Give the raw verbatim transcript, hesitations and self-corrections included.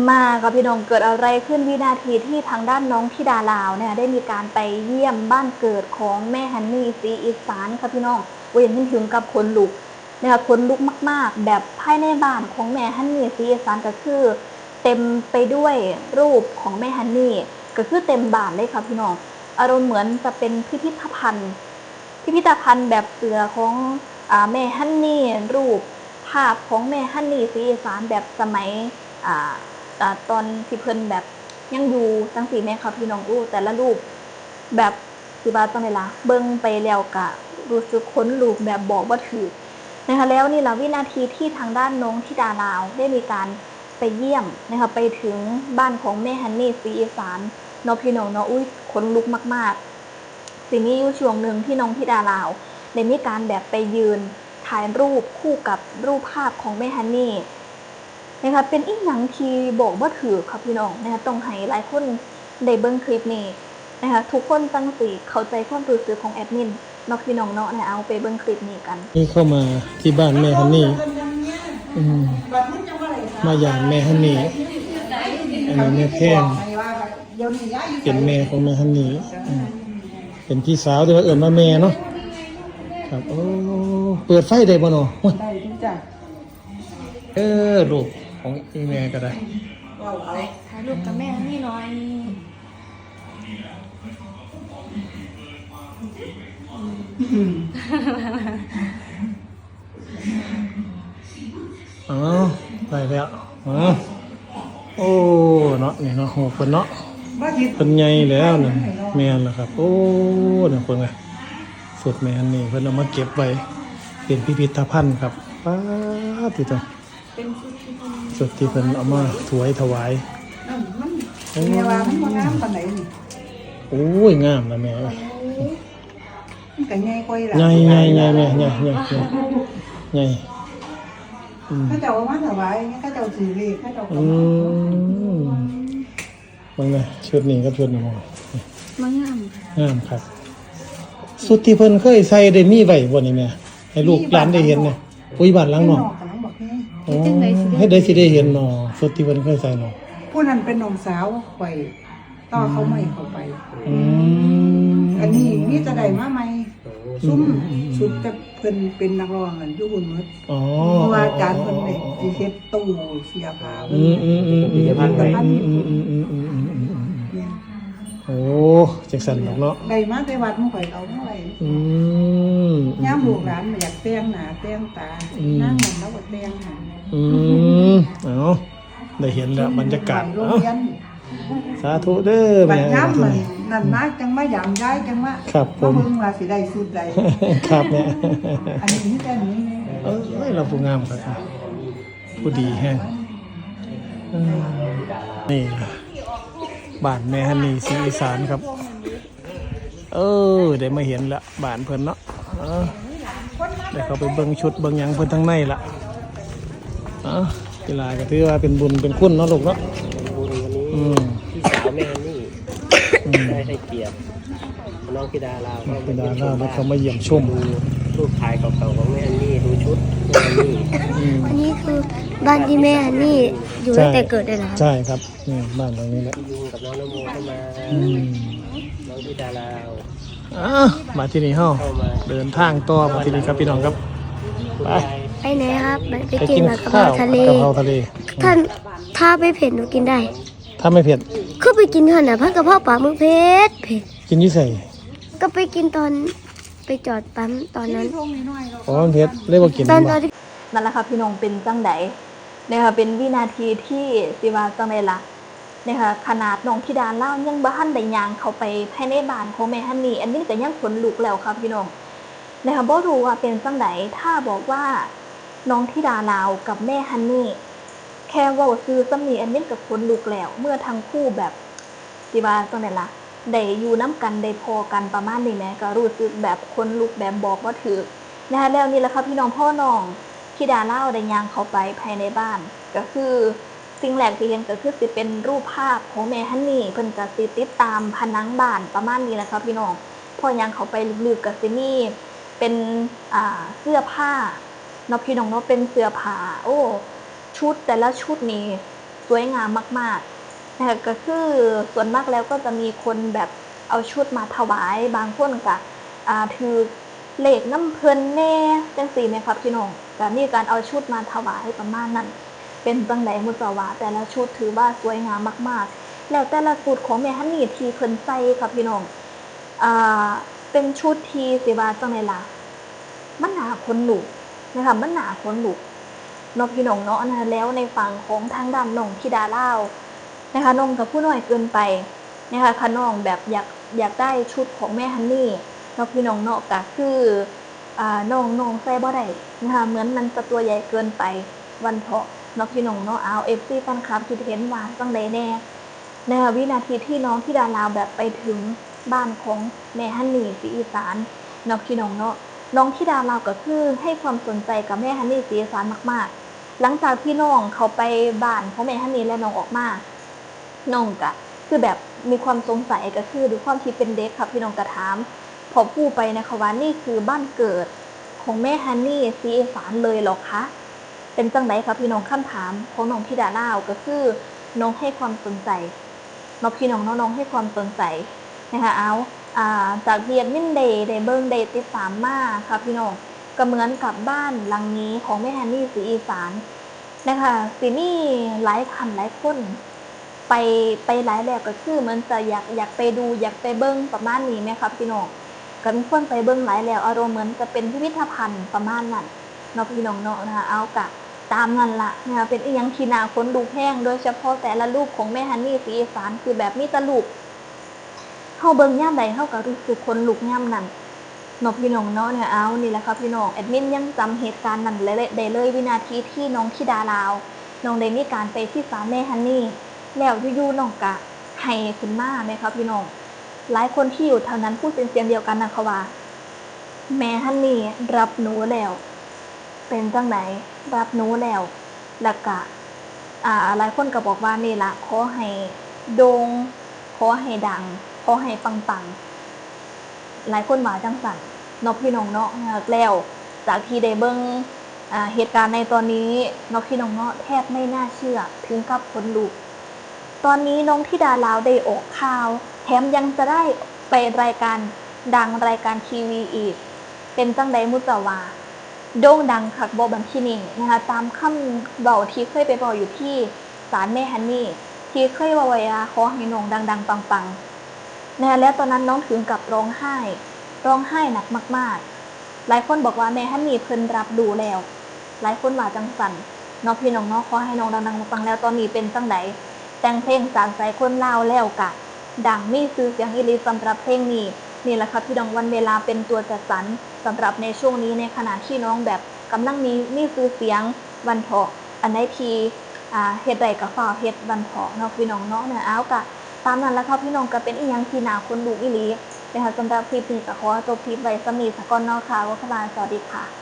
มาค่ะพี่น้อง เกิดอะไรขึ้นวินาทีที่ทางด้านน้องธิดาลาวเนี่ยได้มีการไปเยี่ยมบ้านเกิดของแม่ฮันนี่ศรีอีสานค่ะพี่น้อง โอ้ย เห็นถึงกับขนลุกนะคะ ขนลุกมากๆ แบบภายในบ้านของแม่ฮันนี่ศรีอีสานก็คือเต็มไปด้วยรูปของแม่ฮันนี่ ก็คือเต็มบ้านเลยค่ะพี่น้อง อารมณ์เหมือนจะเป็นพิพิธภัณฑ์ พิพิธภัณฑ์แบบเสือของอ่าแม่ฮันนี่ รูปภาพของแม่ฮันนี่ศรีอีสานแบบสมัยอ่าอ่าตอนที่เพิ่นแบบยังอยู่จังซี้แหมค่ะพี่น้อง อู้ แต่ละรูปแบบสิว่าจังใด๋ล่ะ เบิ่งไปแล้วก็รู้สึกขนลุกแบบบอกบ่ถูกนะคะ แล้วนี่ล่ะวินาทีที่ทางด้านน้องธิดาลาวได้มีการไปเยี่ยมนะคะ ไปถึงบ้านของแม่ฮันนี่ศรีอีสานเนาะพี่น้องเนาะ อุ๊ย ขนลุกมากๆ สิมีอยู่ช่วงหนึ่งที่น้องธิดาลาวได้มีการแบบไปยืนถ่ายรูปคู่กับรูปภาพของแม่ฮันนี่นะคะ เป็นอีหยังที่บอกบ่ถูกค่ะพี่น้องนะคะ ต้องให้หลายคนได้เบิ่งคลิปนี้นะคะ ทุกคนจั่งสิเข้าใจความรู้สึกของแอดมินเนาะพี่น้องเนาะนะคะ เอาไปเบิ่งคลิปนี้กัน นี่เข้ามาที่บ้านแม่ฮันนี่ อืม มายามแม่ฮันนี่ อันนี้แม่แพง เป็นแม่ของแม่ฮันนี่ อืม เป็นพี่สาวแต่ว่าเอิ้นว่าแม่เนาะ ครับ โอ้ เปิดไฟได้บ่เนาะ ได้ทุกจ้ะ เออ ลูกของอีแม่ก็ได้ เอา เอา ถ่ายรูปกับแม่ฮันนี่หน่อย อ๋อ ได้แล้ว อ๋อ โอ้ เนาะ นี่เนาะ ฮู้เพิ่นเนาะ เพิ่นใหญ่แล้วนี่ แม่นแล้วครับ โอ้ นี่เพิ่นไง ชุดแม่ฮันนี่เพิ่นเอามาเก็บไว้ เป็นพิพิธภัณฑ์ครับ ป๊าด ติโต เป็นชุดที่เพิ่น ชุดที่เพิ่นเอามาถวายถวาย นั่นมัน โอ้ แม่ว่ามันบ่งามปานใดนี่ โอ้ย งามนะแม่เอ้ย โอ้ มันก็ใหญ่กว่าอีหลา ใหญ่ ใหญ่ ใหญ่แม่ ใหญ่ ใหญ่ ใหญ่ ใหญ่ อืม เขาเจ้าเอามาถวาย เขาเจ้าถือเลข เขาเจ้าก็ อื มา ม เบิ่งนะ ชุดนี้กับชุดนี้บ่ บ่งาม งามครับ ชุดที่เพิ่นเคยใส่ได้มีไว้บ่นี่แม่ ให้ลูกหลานได้เห็นเนี่ย อุ้ย บ้านหลังนอก บ้านนอกกำลังบอกแม่ โอ้ เฮ็ดจั่งใดสิได้ เฮ็ดใดสิได้เห็นเนาะ ชุดที่เพิ่นเคยใส่เนาะ ผู้นั้นเป็นน้องสาวข่อย ต่อเขาใหม่เข้าไป อืม อันนี้มีแต่ได้มาใหม่ โอ้ ซุม อืม อืม อืม ชุดแต่เพิ่นเป็นนักร้องนั่นอยู่หุ่นหมด อ๋อ เพราะว่าอาจารย์เพิ่นได้ อ๋อ อ๋อ อ๋อ สิเฮ็ดตู้เสื้อผ้า อืม อืม อืม อืม พิพิธภัณฑ์ อืม อืม อืม อืม อืม อืม อืม อืม เนี่ย โอ้ จังซั่นดอกเนาะ ได้มาแต่วัดหมู่ข่อยก็เอามาไว้ อืม ยามลูกหลานอยากแต่งหน้าแต่งตา อืม นางนั่นเราก็แต่งให้ อืม เอา ได้เห็นแล้วบรรยากาศ โรงเรียน เอ้า สาธุเด้อ บัด แม่ ยาม สาธุ มันนั่นมาจังมายามยายจังมา ครับผม มาเบิ่งว่าสิได้ชุดใด ครับแม่ อันนี้มีแต่นี้ เอ้ย เราผู้งามครับ ผู้ดีแฮง เออ นี่ บ้านแม่ฮันนี่ศรีอีสานครับ เออ ได้มาเห็นละบ้านเพิ่นเนาะ เออ ได้เข้าไปเบิ่งชุดเบิ่งหยังเพิ่นทางในละ เออ กีฬาก็ถือว่าเป็นบุญเป็นคุณเนาะลูกเนาะ เป็นบุญวันนี้ อืม พี่สาวแม่ฮันนี่ อืม ได้ให้เกียรติน้องธิดาลาว น้องธิดาลาว ก็มาเยี่ยมชม ดูรูปถ่ายเก่าๆของแม่ฮันนี่ ดูชุดแม่ฮันนี่ อืม อันนี้คือบ้านที่แม่ฮันนี่อยู่ ใช่ ตั้งแต่เกิดเลยเหรอคะ ใช่ครับ นี่บ้านหลังนี้แหละ ที่อยู่กับน้องนโมเข้ามา อืม น้องธิดาลาว อ่ะ มาที่นี่เฮา เข้ามา เดินทางต่อมาที่นี่ครับพี่น้องครับ ไป ไปไหนครับ ไป ไป ไปกิน กิน ผัดกะเพรา ข้าว ทะเล ผัดกะเพราทะเล ท่าน ถ้าไม่เผ็ดหนูกินได้ ถ้าไม่เผ็ด คือไปกินหั่นน่ะ ผัดกะเพราปลาหมึกเผ็ด เผ็ด กินอยู่ไส ก็ไปกินตอน ไปจอดปั๊มตอนนั้น อ๋อ มันเผ็ด เลยบ่กิน ตอน บ่ ตอนที่ นั่นล่ะค่ะพี่น้อง เป็นจั่งใดนะคะ เป็นวินาทีที่สิว่าจั่งใดล่ะนะคะ ขนาดน้องธิดาลาวยังบ่ทันได้ย่างเข้าไปภายในบ้านของแม่ฮันนี่ แอดมินก็ยังขนลุกแล้วค่ะพี่น้องนะคะ บ่รู้ว่าเป็นจั่งใด ถ้าบอกว่าน้องธิดาลาวกับแม่ฮันนี่ แค่เว้าชื่อส่ำนี้แอดมินก็ขนลุกแล้ว เมื่อทั้งคู่แบบ สิว่าจั่งใดล่ะ ได้อยู่นำกัน ได้พ้อกันประมาณนี้แหม ก็รู้สึกแบบขนลุกแบบบอกบ่ถูกนะคะ แล้วนี่ล่ะค่ะพี่น้อง พอน้องธิดาลาวได้ย่างเข้าไปภายในบ้าน ก็คือสิ่งแรกที่เห็นก็คือสิเป็นรูปภาพของแม่ฮันนี่ เพิ่นก็สิติดตามผนังบ้านประมาณนี้แหละค่ะพี่น้อง พอย่างเข้าไปลึกๆก็สิมีเป็น อ่า เสื้อผ้าเนาะพี่น้องเนาะ เป็นเสื้อผ้า โอ้ ชุดแต่ละชุดนี่ส สวยงามมากๆนะคะ ก็คือส่วนมากแล้วก็จะมีคนแบบเอาชุดมาถวาย บางคนก็ อ่า ถืกเลขนำเพิ่นแหน่จั่งซี้แหมค่ะพี่น้อง ก็มีการเอาชุดมาถวายประมาณนั้น เป็นจั่งใดหมู่เจ้าว่า แต่ละชุดถือว่าสวยงามมากๆ แล้วแต่ละชุดของแม่ฮันนี่ที่เพิ่นใส่ค่ะพี่น้อง อ่า เป็นชุดที่สิว่าจั่งใดล่ะ มันน่าขนลุกนะคะ มันน่าขนลุกเนาะพี่น้องเนาะ อันนั้นแล้วในฝั่งของทางด้านน้องธิดาลาวนะคะ น้องก็ผู้น้อยเกินไปนะคะ คันน้องแบบอยาก อยากได้ชุดของแม่ฮันนี่เนาะพี่น้องเนาะ ก็คือ อ่า น้อง น้องใส่บ่ได้นะคะ เหมือนมันจะตัวใหญ่เกินไป ว่าซั่นเถาะเนาะพี่น้องเนาะ เอา เอฟซี แฟนคลับคิดเห็นว่าจั่งใดแหน่นะคะ วินาทีที่น้องธิดาลาวแบบไปถึงบ้านของแม่ฮันนี่ศรีอีสานเนาะพี่น้องเนาะ น้องธิดาลาวก็คือให้ความสนใจกับแม่ฮันนี่ศรีอีสานมากๆ หลังจากที่น้องเข้าไปบ้านของแม่ฮันนี่แล้วน้องออกมา น้องก็คือแบบมีความสงสัย ก็คือด้วยความที่เป็นเด็กค่ะพี่น้อง ก็ถามพ่อปู่ไปนะคะว่า นี่คือบ้านเกิดของแม่ฮันนี่ศรีอีสานเลยเหรอคะ เป็นจั่งใดคะพี่น้อง คำถามของน้องธิดาลาวก็คือน้องให้ความสนใจเนาะพี่น้องเนาะ น้องให้ความสนใจนะคะ เอา อ่า จากที่แอดมินได้ ได้เบิ่งได้ติดตามมาค่ะพี่น้อง ก็เหมือนกับบ้านหลังนี้ของแม่ฮันนี่ศรีอีสานนะคะ สิมีหลายท่านหลายคน ไป ไปหลายแล้วก็คือเหมือนจะอยาก อยากไปดู อยากไปเบิ่งประมาณนี้แหมค่ะพี่น้อง ก็มีคนไปเบิ่งหลายแล้ว อารมณ์เหมือนจะเป็นพิพิธภัณฑ์ประมาณนั้นเนาะพี่น้องเนาะนะคะ เอาก็ตามนั้นล่ะนะคะ เป็นอิหยังที่น่าขนลุกแฮง โดยเฉพาะแต่ละรูปของแม่ฮันนี่ศรีอีสาน คือแบบมีแต่รูป เฮาเบิ่งยามใดเฮาก็รู้สึกขนลุกยามนั้นเนาะพี่น้องเนาะ เนี่ย เอา นี่แหละค่ะพี่น้อง แอดมินยังจำเหตุการณ์นั้นได้เลย ได้เลย วินาทีที่น้องธิดาลาว น้องได้มีการไปที่ศาลแม่ฮันนี่ แล้วอยู่ๆน้องก็ไห้ขึ้นมาแหมค่ะพี่น้อง หลายคนที่อยู่แถวนั้นพูดเป็นเสียงเดียวกันนะคะว่า แม่ฮันนี่รับหนูแล้ว เป็นจั่งใด รับหนูแล้ว แล้วก็ อ่า หลายคนก็บอกว่านี่ล่ะ ขอให้โด่ง ขอให้ดัง ขอให้ปังๆ หลายคนว่าจั่งซั้นเนาะพี่น้องเนาะ แล้วจากที่ได้เบิ่ง อ่า เหตุการณ์ในตอนนี้เนาะพี่น้องเนาะ แทบไม่น่าเชื่อ ถึงกับขนลุก ตอนนี้น้องธิดาลาวได้ออกข่าว แถมยังจะได้ไปรายการดัง รายการทีวีอีก เป็นจั่งใดหมู่เจ้าว่า โด่งดังคักบ่บัดทีนี้นะคะ ตามคำเว้าที่เคยไปเว้าอยู่ที่ศาลแม่ฮันนี่ ที่เคยเว้าไว้ว่าขอให้น้องดังๆ ปังๆ นะคะ แล้วตอนนั้นน้องถึงกับร้องไห้ ร้องไห้หนักมากๆ หลายคนบอกว่าแม่ฮันนี่เพิ่นรับรู้แล้ว หลายคนว่าจั่งซั้นเนาะพี่น้องเนาะ ขอให้น้องดังๆ ปังๆ แล้วตอนนี้เป็นจั่งใด แต่งเพลงจากใจคนลาวแล้วก็ดัง มีชื่อเสียงอีหลีสำหรับเพลงนี้ นี่แหละค่ะพี่น้อง วันเวลาเป็นตัวจัดสรรสำหรับในช่วงนี้ ในขณะที่น้องแบบกำลังมี มีชื่อเสียง ว่าซั่นเถาะ อันใดที่ อ่า เฮ็ดได้ก็ฟ้าวเฮ็ด ว่าซั่นเถาะเนาะพี่น้องเนาะ เนี่ย เอา ก็ตามนั้นล่ะค่ะพี่น้อง ก็เป็นอิหยังที่น่าขนลุกอีหลีนะคะ สำหรับคลิปนี้ก็ขอจบคลิปไว้ส่ำนี้ซะก่อนเนาะค่ะ ว่าคำว่าสวัสดีค่ะ